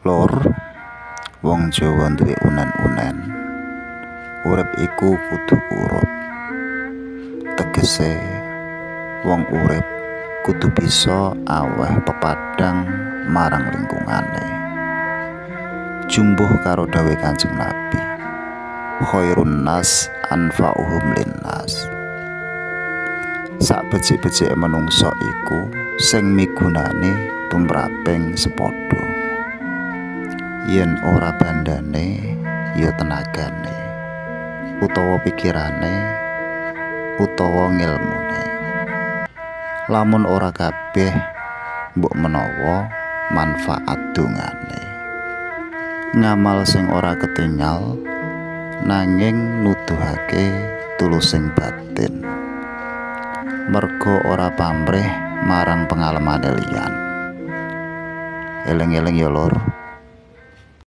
Lur, wong Jawa duwe unen-unen. Urip iku kudu urup. Tegese wong urip kudu bisa aweh pepadang marang lingkungane. Jumbuh karo dawuhe Kanjeng Nabi, khairun nas anfa'uhum linnas. Sak becik-becike menungsa iku sing migunani tumraping sepadha. Yen ora bandane ya tenagane, utawa pikirane, utawa ngilmune. Lamun ora kabeh mbok menawa manfaat dongane. Ngamal sing ora ketingal nanging nuduhake tulusing batin. Merga ora pamrih marang pengalamane liyan. Eling-eling ya lur.